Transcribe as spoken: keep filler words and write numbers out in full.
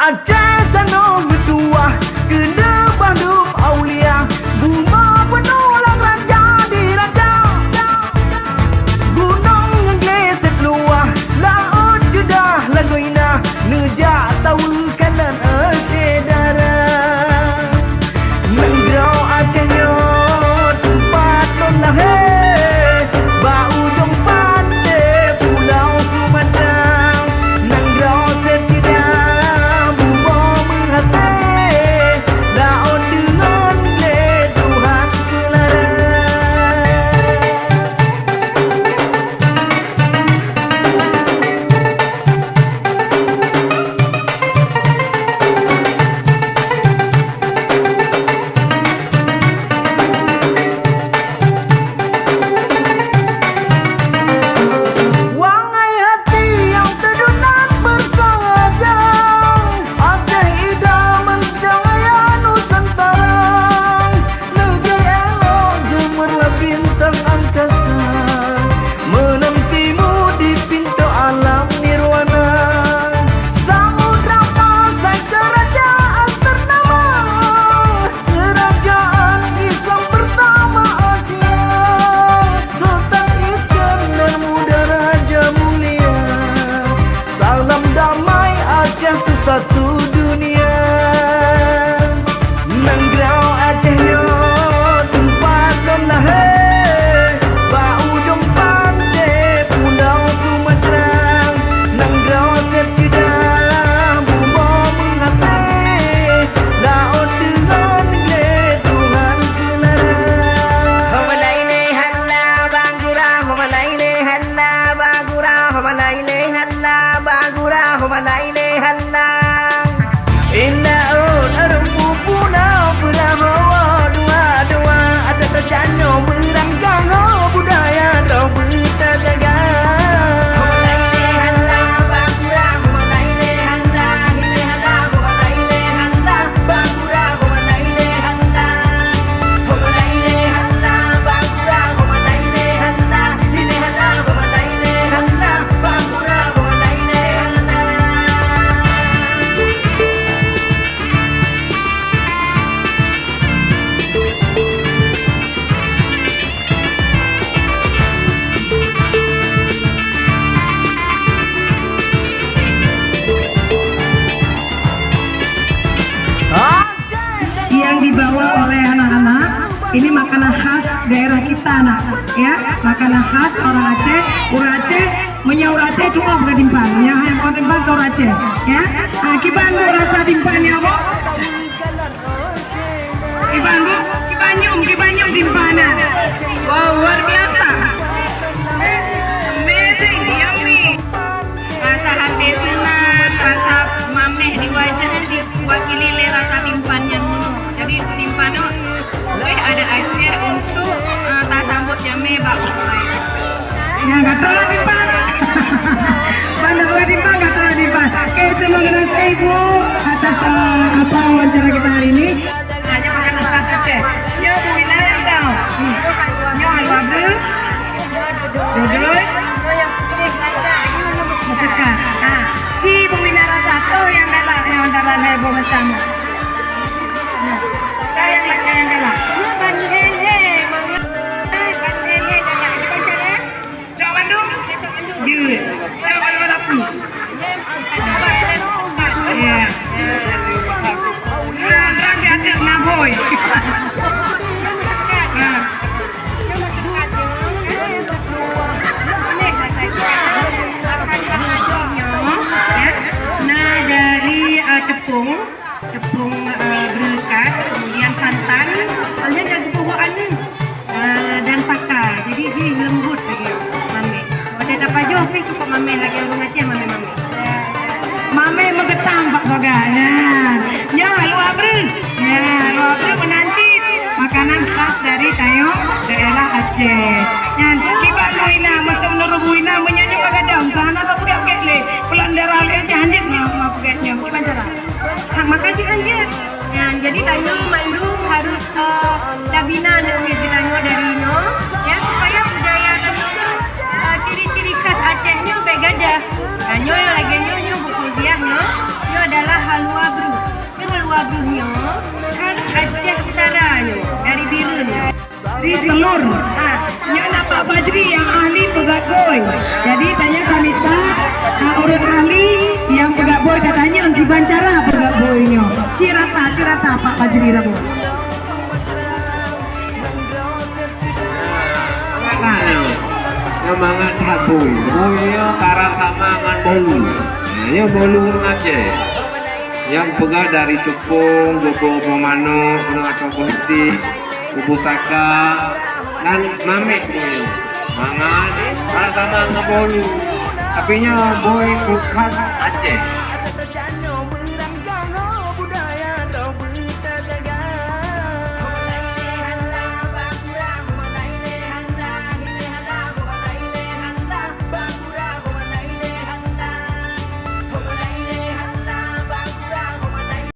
Aceh tanoh meutuwah, keuneuk bandum aulia, bumoe peunoh lam raja di raja. Gunong ngon glé seukeuluwa, laôt Jeddah lagoina, neujak saweue kanan syedara. Nanggroe Aceh nyoe teumpat lôn lahé, bak ujong panté Pulau Sumatra. Nanggroe Sép Kidang bumoe meuhasé, laôt deungon glé Tuhan peulara. Wahai hati yang tedunan bersahaja, Aceh idaman cahaya Nusantara. Negeri elok geumeurlah bintang angkasa, menantimu di pintu alam nirwana. Samudra Pasai kerajaan ternama, kerajaan Islam pertama Asia. Sultan Iskandar Muda Raja Mulia, salam damai Aceh tu satu dunia. Nanggroe Aceh nyoe teumpat lôn lahé, bak ujong panté Pulau Sumatra. Nanggroe Sép Kidang bumoe meuhasé, laôt deungon glé Tuhan peulara. Ho malai lé halla bagura, ho malai lé halla bagura, ho malai lé halla bagura, ho malai lé halla. Ila ot arung pupulau peulah ho dua-dua, adat tanyoe beurangkang ho budaya droe beutajaga. Ho malai lé halla bagura, ho malai lé halla, hi lé halla, ho malai lé halla bagura, ho malai lé halla. Yang dibawa oleh anak-anak, ini makanan khas daerah kita, nak, ya. Makanan khas orang Aceh. Orang Aceh, meunyoe orang Aceh tu'oh bak timphan. Nyang hai bak timphan keu orang Aceh, ya. Ah, kiban rasa timphan nyan, Bu? Kiban, Bu? Kiban nyoe, kiban nyoe timphan nyan. Wow, luar biasa. Amazing, yummy. Rasa hati senang, rasa mameh di wajah di Wakili lé rasa timphan nyan bunoe. Jadi timphan nyoe, eh, ada Aceh untuk, eh, tasambot jamé bak uroe. Ya, gatal lah timphan. Banda bukan timphan, gatal lah timphan. Oke, terima kasih Ibu atas, eh, apa, wawancara kita hari ini. Hanya makan rasa Aceh. Ya, Bu Ina yang tahu. Hmm. Ya, Ibu Abdul. Duduk. Bukan. Ha. Si pembina rasa tu yang galak, yang antara hai boh macam. Ka nyang, ka nyang galak. Ban he he, ban he he galak. Bukan cara? Cok bandum. Dia. Cok bandum apa? Ya. Nah, terang di atas, nah, boy. Nah. Nah, dari, eh, tepung, tepung, eh, berlekat, kemudian santan, hanya jagung bubuk anu. Ah, dan pakar. Jadi, jih lembut lagi, mameh. Pada dapat jauh pih cukup mameh lagi, ureueng Aceh mameh-mameh. Mameh meugeutang bak bagai. Nyan. Ya, luar breuh. Ya, luar breuh menanti makanan khas dari tanyoe daerah Aceh. Nyan, kiban Bu Ina, meuteumé nurut Bu Ina, meunyoe nyoe bagadang, sana tak peugah-peugah lé. Pulang darah lé, jangan dia, mau, mau peugah nyoe. Kiban cara? Ha, makasih, Anjir. Nyan, jadi tanyoe mandum harus, eh, tabina aneuk miet geutanyoe dari nyoe, ya, supaya budaya tanyoe, eh, ciri-ciri khas Aceh nyoe bèk gadoh. Nah, nyoe lagèe nyoe, nyoe bukon biah nyoe, nyoe adalah haluwa Di Selur. Ha, nyoe na Pak Fajri nyang ahli peugöt bôi. Jadi, tanyoe ka mita, ha, ureueng ahli nyang peugöt bôi, ka tanyong kiban cara peugöt bôi nyoe. Cit rata, cit rata Pak Fajri Rabo. Nah, nyoe mangat that bôi. Bôi nyoe karab sama ngon bolu. Nah, nyoe bolu ureueng Aceh. Nyang peugöt dari tupông, bubô-bubô manok, atau politik, bubô saka, dan mamet bôi. Mangat, sama-sama ngon bolu. Tapi nyoe bôi khas Aceh.